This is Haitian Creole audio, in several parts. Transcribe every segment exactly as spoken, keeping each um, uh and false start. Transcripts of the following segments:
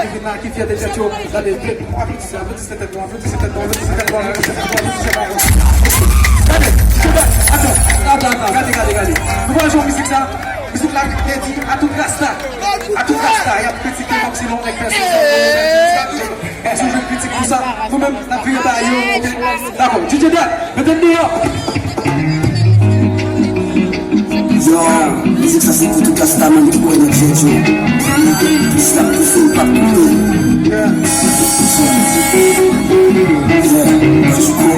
ki vin la, ki fyè de tèt yo. Gade, aplodis, aplodis tèt nou, aplodis tèt nou, aplodis tèt nou, aplodis tèt nou, aplodis tèt nou. Gade, gade, atann, atann, atann, gade, gade, gade. Nou pral jwe yon mizik sa, mizik la dedye a tout rasta, a tout rasta, y ap kritike kòmsi nou nèg pèsonèl. Èske w jwenn kritik pou sa? Nou menm, n ap vire ba yo, oke? Dakò. D J Dad, mete m deyò. Yo, mizik sa se pou tout rasta man ki kwè nan tèt yo. Plis l ap pouse, l p ap koute. Yeah, but you go.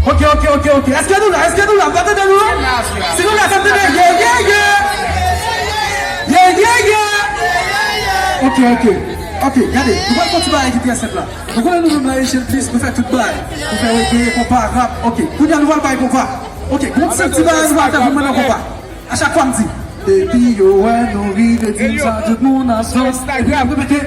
Ok, ok, ok, ok. Èske nou la? Èske nou la? M pa tande nou? Si nou la, fè m tande. Yeah, yeah, yeah. Yeah, yeah, yeah. Ok, ok. Ok, gade. Nou pral fè yon ti bagay ki trè senp la. Nou konnen nou menm la, Haitian Peace, nou fè tout bagay. Nou fè reggae, konpa, rap. Ok. Kounye a, nou pral bay konpa. Ok. Gon ti, ti bagay nou pral fè pou mwen nan konpa. A chak fwa m di. Depi yo wè nou rive, di m sa tout moun ap sòt. Epi n ap repete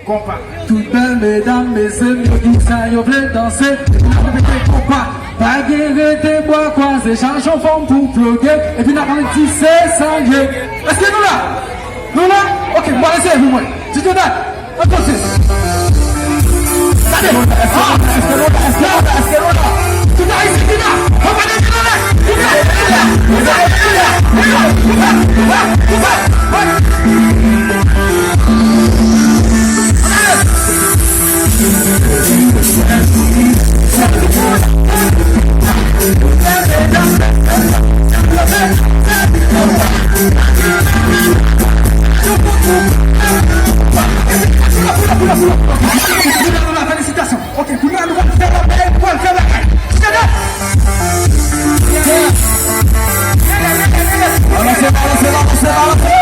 konpa. Tout bèl medam, mesye m yo di sa yo vle danse. Epi n ap repete konpa. Pa gen rete bwa kwaze, chache yon fòm pou ploge. Epi n ap di se sa l ye. Èske nou la? Nou la? Ok, m pral eseye pou mwen. Ti Jodad. Attention. Gade. Ah. Èske nou la? Èske nou la? Èske nou la? Tout Ayiti ki la. Konpa de Jodad. Felisitasyon. Ok, kounye a nou pral fè bagay, nou pral fè bagay. Shut up! Balanse, balanse, balanse, balanse.